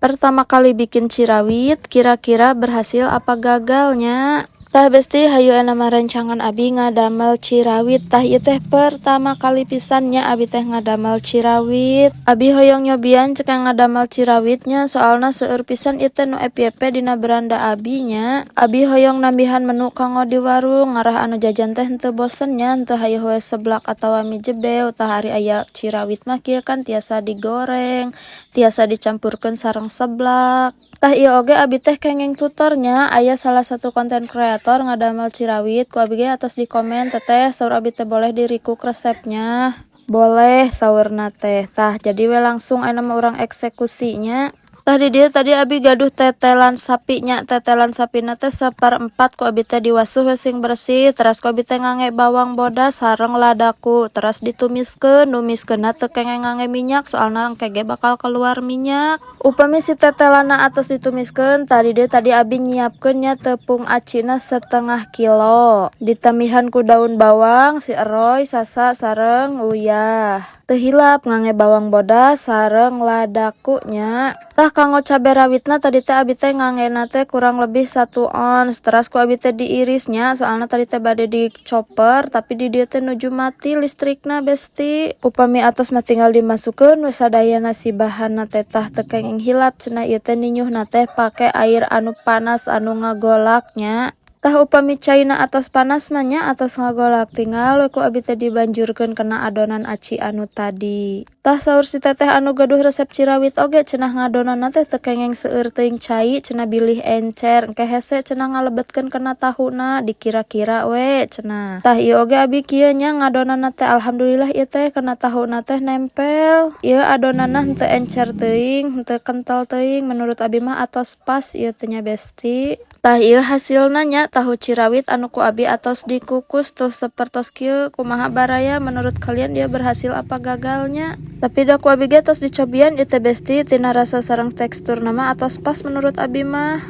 Pertama kali bikin cirawit, kira-kira berhasil apa gagalnya? Tah Besti, hayu ayeuna mah rencangan abi ngadamel cirawit. Tah, ieu teh pertama kali pisan nya abi teh ngadamel cirawit. Abi hoyong nyobian cek ngadamel cirawitnya, soalna seueur pisan ieu teh nu FYP dina beranda abi nya. Abi hoyong nambihan menu kanggo di warung, ngarah anu jajan teh henteu bosen nya, henteu hayoh we seblak atawa mie jebew. Tah, ari aya cirawit mah kieu kan tiasa digoreng, tiasa dicampurkeun sareng seblak. Tah, ieu oge abi teh kenging tutor nya, aya salah satu konten kreator ngadamel cirawit, ku abi ge atos di komen, "Teteh," saur abi teh, "boleh di recook resepnya?" "Boleh," saurna teh. Tah, jadi we langsung ayeuna mah urang eksekusi nya. Tah, di dieu tadi abi gaduh tetelan sapi nya, tetelan sapina teh seperempat, ku abi teh diwasuh we sing bersih, teras ku abi teh ngangge bawang bodas sareng ladaku, teras ditumiskeun. Numiskeunna teu kenging ngangge minyak, soalna engke ge bakal keluar minyak. Upami si tetelanna atos ditumiskeun, tadi dieu tadi abi nyiapkeun nya tepung acina setengah kilo. Ditambihan ku daun bawang, si eroy, sasa sareng uyah. Teu hilap ngangge bawang bodas sareng ladaku nya. Tah, kanggo cabe rawitna tadi teh abi teh nganggena teh kurang lebih 1 ons, teras ku abi teh diiris nya, soalna tadi teh bade dicoper, tapi di dieu teh nuju mati listrikna, Besti. Upami atos mah tinggal dimasukkeun we sadayana si bahanna teh. Tah, teu kenging hilap cenah ieu teh ninyuhna teh pake air anu panas anu ngagolak nya. Tah, upami caina atos panas mah nya, atos ngagolak, tinggal we ku abi teh dibanjurkeun kana adonan aci anu tadi. Tah, saur si teteh anu gaduh resep cirawit oge cenah ngadonanna teh teu kenging seueur teuing cai cenah, bilih encer, engke hese cenah ngalebetkeun kana tahuna, dikira-kira we cenah. Tah, ieu oge abi kieu nya ngadonanna teh, alhamdulillah ieu teh kana tahuna teh nempel. Ieu adonanna henteu encer teuing, henteu kental teuing, menurut abi mah atos pas ieu teh nya, Besti. Tah, ieu hasilna nya tahu cirawit anu ku abi atos dikukus, tuh sapertos kieu. Kumaha baraya, menurut kalian dia berhasil apa gagalnya? Tapi da ku abi ge tos dicobian ieu teh, Besti, tina rasa sareng teksturna mah atos pas menurut abi mah.